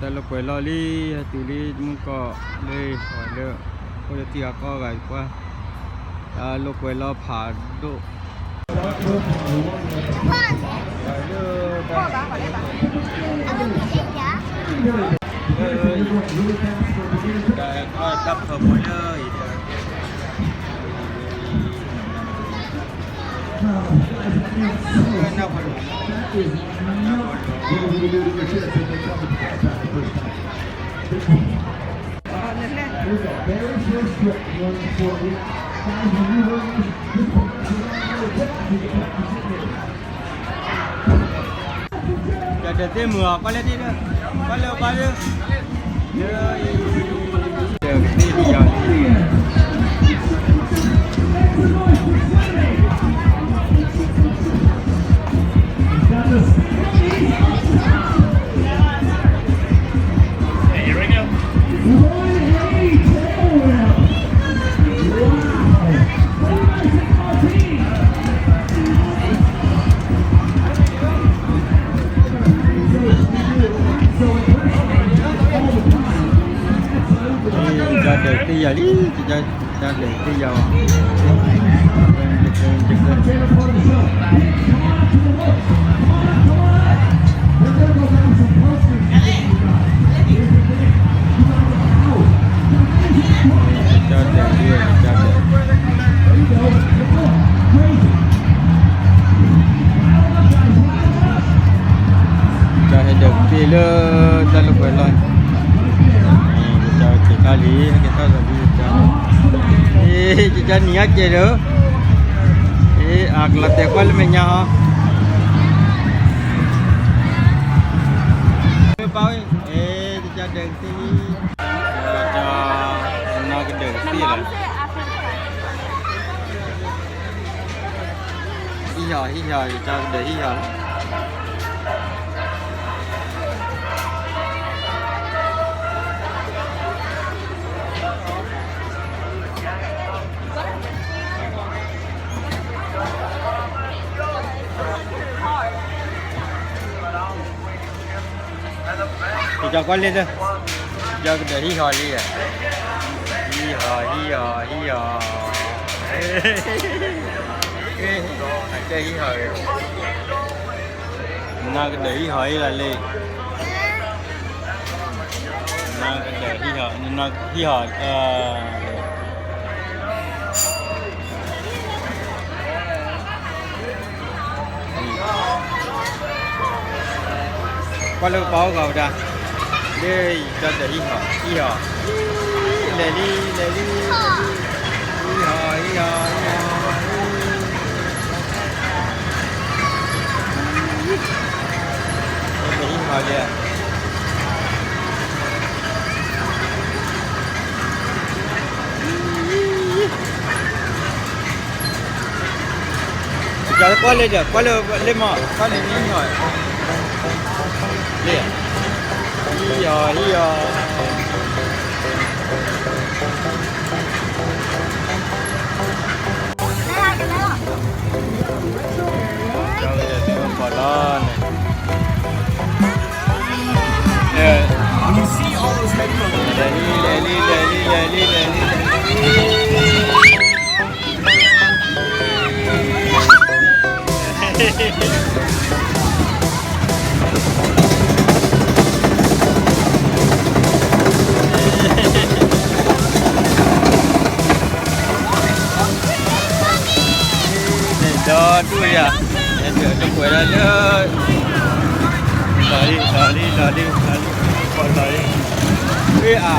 တၢ်လိာ်ကွဲးလီၤလံ, ဟဲတုၤလံတမူတကိးလၢ လၢ အိၣ်လၢထံဂၤကီၢ်ဂၤကွၢ်, တၢ်လိာ်ကွဲးလီၤဖးဒိၣ်, တၢ်ဖၢဖိလၢ ယဒၢးသ့ၣ်မုာ်အီၤ ကွၢ်လၢသ့ၣ်လၢ, ကွၢ်လၢဘါလၢ, ကၠီဒၢးသ့ၣ်ယၤလံ, ကၠီဒၢးသ့ၣ်ယၤအီၤ, ကၠီဒၢးသ့ၣ်, ကၠီဒၢး ကၠီဟဲဒၢးသ့ၣ်လၢတၢ်လိာ်ကွဲးလီၤ, ကၠီက့ၤထီၣ်လံ, ဟဲက့ၤထီၣ်လီၤလံ, ကၠီနံၤအါကဲးဒီး, အကလီၤတဲာ်ကွၢ်လၢမဲာ်ညါဟီ, ပၢ်ဝဲ, ကၠီဒၢးသ့ၣ်လံ, ကၠီနီၢ်ကဒၢးသ့ၣ်လီၤ. ဟံးဟီၣ် ဟံးဟီၣ် ယကၠီကဒၢးဟံးဟီၣ်လီၤ. ယကၠီကွၢ်လၢ်လၢ, ယကၠီကဒၢးဟံးဟီၣ်လံ, ဟံးဟီၣ် ဟံးဟီၣ် ဟံးဟီၣ်, အကၠီဟံးဟီၣ်, နကဒၢးဟံးဟီၣ်လံလီၤလံ, နကဒၢးဟံးဟီၣ်, နဟံးဟီၣ်, ကွၢ်လၢကပၤအိၣ်ဂီၤဝဲဒၣ်, လၢယကၠီဒၢးဟံးဟီၣ်, ဟံးဟီၣ်, လဲၤလံ လဲၤလံ, ဟံးဟီၣ် ဟံးဟီၣ် ဟံးဟီၣ်, ဟံးဟီၣ်လံ. ယကွၢ်လၢဒီး ကွၢ်လၢလၢမး ကွၢ်လၢနံၤနီၤ, လၢ, ဟံၣ်အီၤ ဟံၣ်အီၤ. ပီၣ်လီၤန့ၣ်, လဲၤလံ လဲၤလံ လဲၤလံ လဲၤလံ လဲၤလံ လဲၤလံ. ဒီဒူၣ်ယၤ, တကွဲးဒၣ်လၢ, လီၤလံ လီၤလံ လီၤလံ လီၤလံ, ပီၣ်လီၤလံ, ဝ့ၢ်အါ,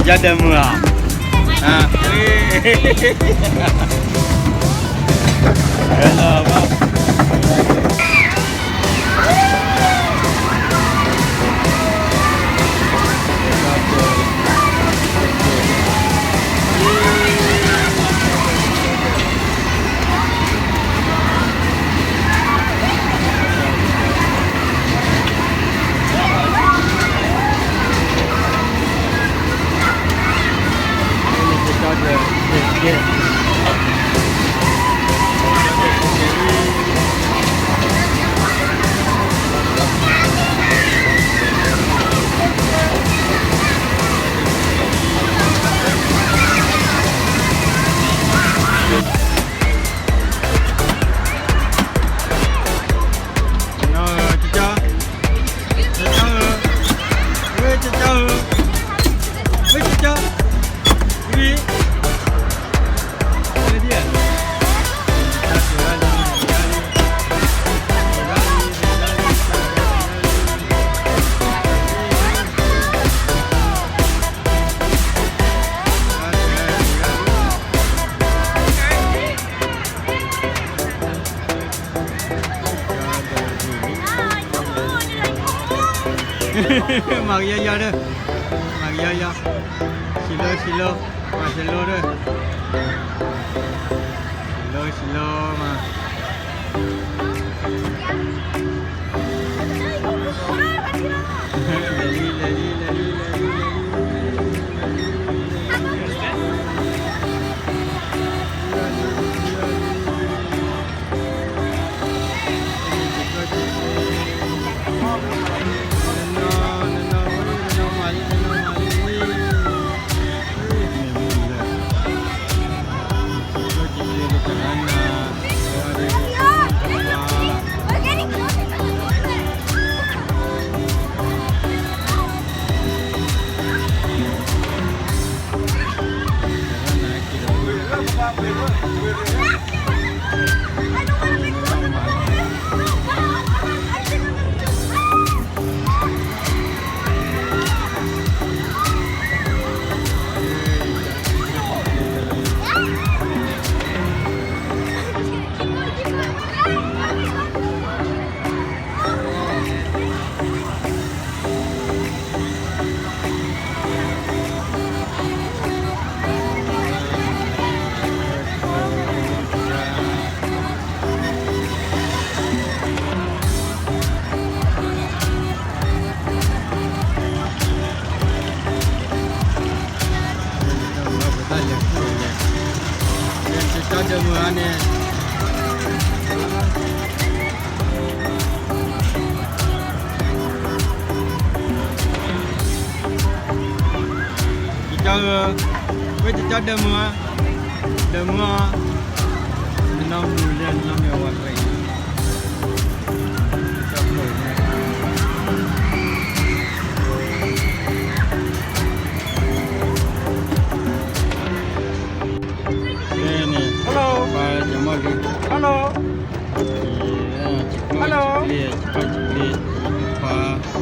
ယၤဒၢးမုၢ်ဧါ, အ့ မၤကယီယီဒီး, မၤကယီယီ, စံးလီၤစံးလီၤ, မၤစံးလီၤဒီး, စံးလီၤစံးလီၤမး. ကၠီဧၢ, ဝဲကၠီဒၢမုၢ်ဧါ, ဒၢမုၢ်ဧါ, နနီၢ်မုၢ်လၢနနီၢ်မ့ၢ်ဝဲဖဲအံၤ, ကၠီဖျိန့ၣ်, ဖဲန့ၣ်, hello, ပှၤကမီၢ်လံ, hello, hello, hello, ပှၤ